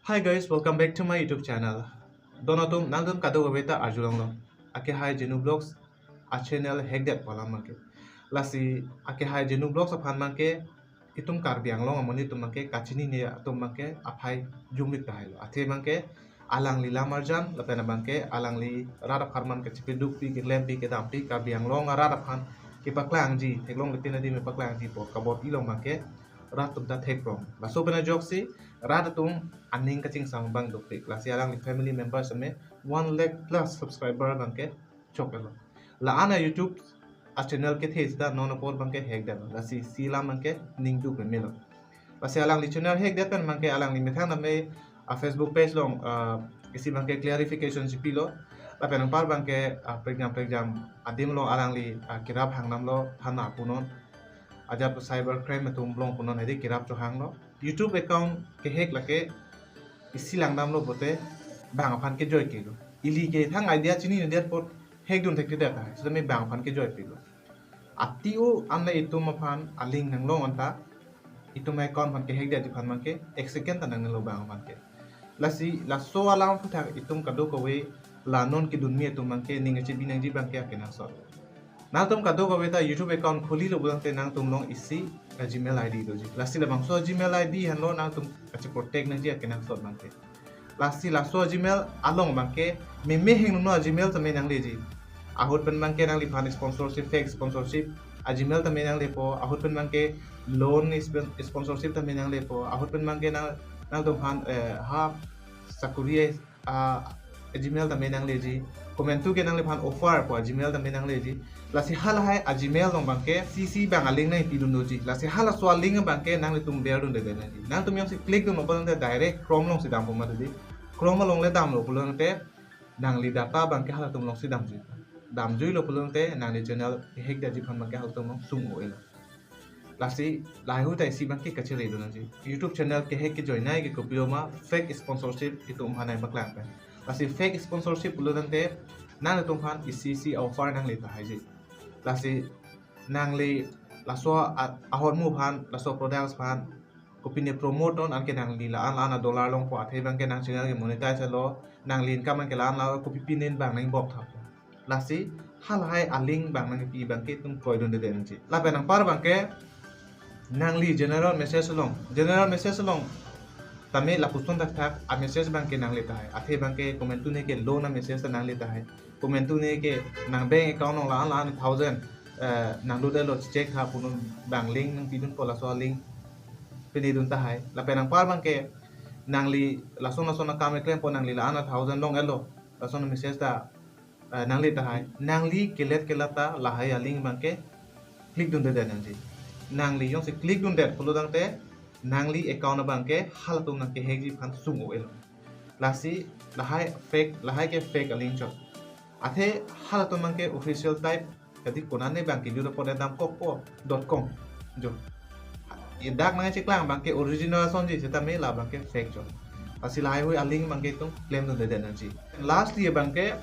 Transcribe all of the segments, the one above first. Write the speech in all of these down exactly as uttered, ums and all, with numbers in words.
Hi guys, welcome back to my YouTube channel. Don atum, nangtum kadokave ta arjulonglo. Akehai Jenu Vlogs a-channel hack det pu alam abangke. Lasi akehai Jenu Vlogs aphan abangke itum Karbi Anglong amonit atum abangke kachinine atum abangke aphai jumvik tahailo. Athe abangke alangli lam arjan lapen abangke alangli rat apharman kachipidukpi, keklempi, kedampi, Karbi Anglong arat aphan kepaklangji, theklongle tin adim kepaklangji pu kabor-i along abangke rat atum ta thekprong. Laso pen ajoksi rat atum aning kachingsam abang dopik. Lasi alangli family members tame one lakh plus subscriber abangke choklo. La-an a-YouTube a-channel kethe seta non apor abangke hack detlo. Lasi isi alam abangke ningduk memelo. Lasi alangli channel hack det pen abangke alangli methang tame a-Facebook page along, ah, isi abangke clarification si pilo. Lapen anpar abangke, ah, prekjam prekjam adim along alangli, ah, kerap hangdamlo thana punon. Ajat cyber crime atum along punon hedi kerap chohanglo. YouTube account kehack lake isi langdamlo pote bang aphan kejoike lo. Ili ke thang idea chinine det apot hack dun thekthedet tahai. Sitame bang aphan kejoipilo. Ati o anle itum aphan a-link nanglong anta itum account aphan kehack detji aphan abangke ek second ta nangnelo bang aphan ke. Lasi laso alam aphuthak itum kadokave la non kedunmi atum abangke ning kachebi nangji abangke akenangsot. Nangtum kadokave ta YouTube account khulilo pulangte nangtum along isi a-Gmail I D doji. Lasi labangso a-Gmail I D aphanlo nangtum kacheprotect nangji akenangsot abangke. Lasi laso a-Gmail along abangke meme hingno a-Gmail tame nangleji. Ahut pen abangke nangliphan sponsorship, fake sponsorship a-Gmail tame nanglepo. Ahut pen abangke loan spon-, sponsorship tame nanglepo. Ahut pen abangke nang, nangtumphan, eh, ha sakuri, ah, a-Gmail tame nangleji. Komantu ke nangliphan offer pu a-Gmail tame nangleji. Lasi halahai a-Gmail along abangke isi isi bang a-link nangpidun doji. Lasi halaso a-link abangke nanglitum berdundedet nangji. Nangtum jongsi click dunlo pulangte direct Chrome alongsi dampo mati di. Chrome alongle damlo pulangte nangli data abangke halatum alongsi damjui. Damjuilo pulangte nangli channel hack detji aphan abangke halatum along sung-o-elo. Lasi lahaihui ta isi abangke kachere dun nangji. YouTube channel kehack kejoinei ke kopilo ma, fake sponsorship itum aphan nangpaklang pen. Lasi fake sponsorship pulotangte nangtum aphan isi isi offer nangle tahaiji. Lasi nangli laso a-, ahormu aphan, laso products aphan kopine promote non, anke nangli la-an la-an a-dollar longpo, athe abangke nang channel ke monetize lo, nangli income anke la-an la kopipine bang nangbok thap. Lasi halahai a-link bang nangpi abangke itum kroidundedet nangji. Lapen anpar abangke nangli general message along, general message along tame lapuson thakthak a-message abangke nangle tahai. Athe abangke komantu ne ke loan a-message ta nangle tahai. Komantu ne ke nang bank account along la-an la-an thousand, eh, nanglut-etlo, check tha punon bang link nangpidunpo, laso a-link pinidun tahai. Lapen anpar abangke nangli lason lason akam keklempo, nangli la-an a-thousand long-etlo, lason a-message ta, eh, nangle tahai. Nangli kelet kelat ta lahai a-link abangke click dundedet nangji. Nangli jongsi click dundet pulotangte nangli account abangke halatum nangkehackji aphan sung-o-elo. Lasi lahai fake, lahai ke fake a-link chot. Athe halatum abangke official type, kadi konane abangke jut apot damkokpo dot com jo. Dak nangcheklang abangke original asonji, sitame la abangke fake jo. Lasi lahaihui a-link abangke itum klemdundedet nangji. Lastly abangke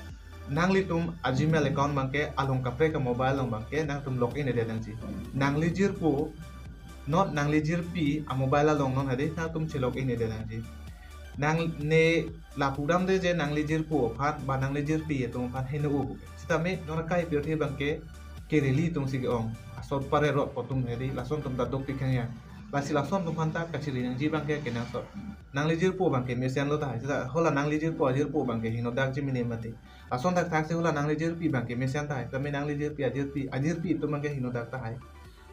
nanglitum a-Gmail account abangke along kaprek a-mobile along abangke nangtum log in-edet nangji. Nangli jirpo, not nangli jirpi a-mobile along non hadi nangtum che-log in-edet nangji. Nang ne lapu damde je nangli jirpo aphan ba nangli jirpi atum aphan heno-o pu ke. Sitame non akai pirthe abangke kereli atum si ke-ong, asot pare rot po atum hedi, lason atum ta dopik hangya. Lasi lason atum aphan ta kachere nangji abangke kenangsot. Nangli jirpo abangke mesenlo tahai, sita hala nangli jirpo ajirpo abangke hinodakji mene mati. Lason thakthak si hala nangli jirpi abangke mesen tahai, tame nangli jirpi ajirpi, ajirpi atum abangke hinodak tahai.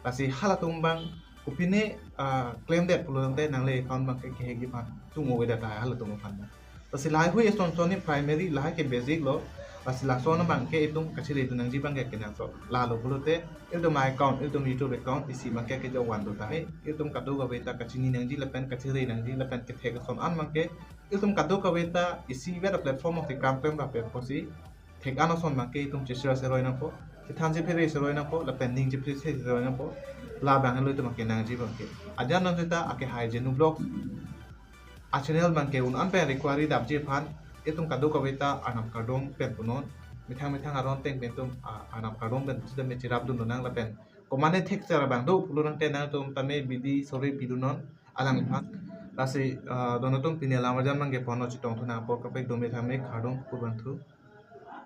Lasi halatum abang kopine, ah, klemdet pulotangte nangli account abangke kehackji aphan sung-o-edet tahai halatum aphan abang. Lasi lahaihui eson son ni primary, lahai ke basic lo. Lasi lason abangke itum kachere dun nangji abangke kenangsot. Lalo pulote ilitum account, ilitum YouTube account isi abangke kejo van do tahai. Ilitum kadokave ta kachini nangji lapen kachere nangji lapen kethek ason an abangke ilitum kadokave ta isivet a-platform along si kam klem rapet apotsi thek an ason abangke itum chesera seroi nangpo, chethan chephere seroi nangpo, lapen ning chephere seroi nangpo. Labang lo itum abangke nangji abangke. Ajan non seta akehai Jenu Vlog a-channel abangke un an pen require damji aphan itum kadokave ta arnam kardom pen punon. Methang methang aron ateng pen itum, ah, arnam kardom pen pusita me cherap dun lonang lapen komane thek chera abang do pulotangte nangtum tame bidi sore pidunnon alangliphan. Lasi, ah, don atum pini alam arjan abang ke ponlo, chetong thu nang apor kaprek dome thame, kardom, kurvangthu.